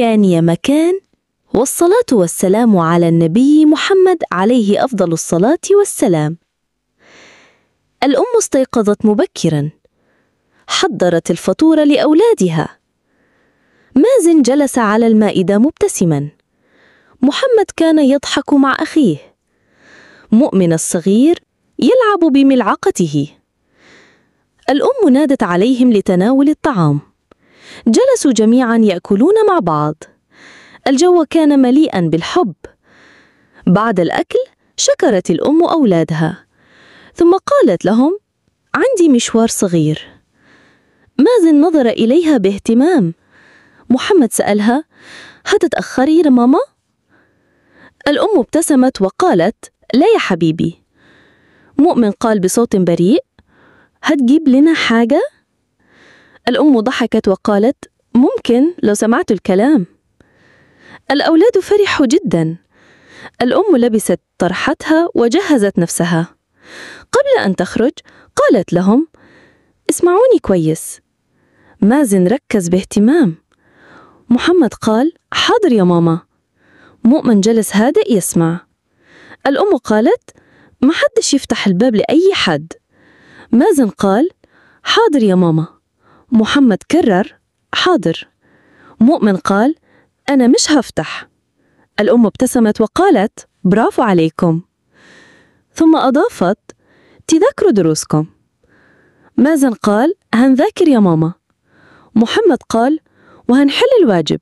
كان يا مكان، والصلاة والسلام على النبي محمد عليه أفضل الصلاة والسلام. الأم استيقظت مبكراً، حضرت الفطور لأولادها. مازن جلس على المائدة مبتسماً. محمد كان يضحك مع أخيه. مؤمن الصغير يلعب بملعقته. الأم نادت عليهم لتناول الطعام. جلسوا جميعاً يأكلون مع بعض. الجو كان مليئاً بالحب. بعد الأكل شكرت الأم أولادها، ثم قالت لهم: عندي مشوار صغير. مازن نظر إليها باهتمام. محمد سألها: هتتأخري يا ماما؟ الأم ابتسمت وقالت: لا يا حبيبي. مؤمن قال بصوت بريء: هتجيب لنا حاجة؟ الأم ضحكت وقالت: ممكن لو سمعت الكلام. الأولاد فرحوا جدا. الأم لبست طرحتها وجهزت نفسها. قبل أن تخرج قالت لهم: اسمعوني كويس. مازن ركز باهتمام. محمد قال: حاضر يا ماما. مؤمن جلس هادئ يسمع. الأم قالت: ما حدش يفتح الباب لأي حد. مازن قال: حاضر يا ماما. محمد كرر: حاضر. مؤمن قال: أنا مش هفتح. الأم ابتسمت وقالت: برافو عليكم. ثم أضافت: تذاكروا دروسكم. مازن قال: هنذاكر يا ماما. محمد قال: وهنحل الواجب.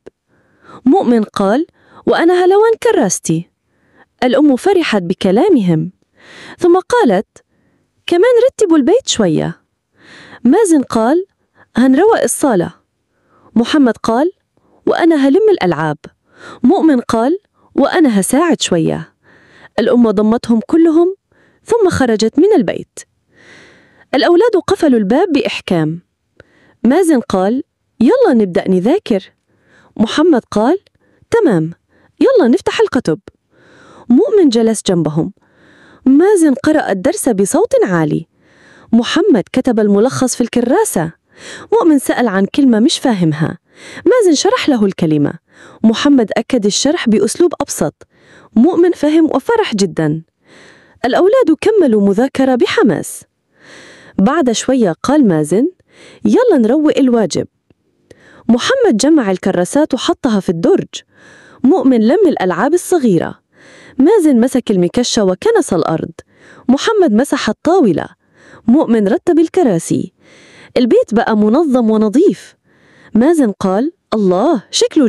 مؤمن قال: وأنا هلوان كراستي. الأم فرحت بكلامهم، ثم قالت: كمان رتبوا البيت شوية. مازن قال: هنروق الصالة. محمد قال: وأنا هلم الألعاب. مؤمن قال: وأنا هساعد شوية. الأم ضمتهم كلهم ثم خرجت من البيت. الأولاد قفلوا الباب بإحكام. مازن قال: يلا نبدأ نذاكر. محمد قال: تمام، يلا نفتح الكتب. مؤمن جلس جنبهم. مازن قرأ الدرس بصوت عالي. محمد كتب الملخص في الكراسة. مؤمن سأل عن كلمة مش فاهمها. مازن شرح له الكلمة. محمد أكد الشرح بأسلوب أبسط. مؤمن فهم وفرح جدا. الأولاد كملوا مذاكرة بحماس. بعد شوية قال مازن: يلا نروق الواجب. محمد جمع الكراسات وحطها في الدرج. مؤمن لم الألعاب الصغيرة. مازن مسك المكشة وكنس الأرض. محمد مسح الطاولة. مؤمن رتب الكراسي. البيت بقى منظم ونظيف. مازن قال: الله، شكله جميل.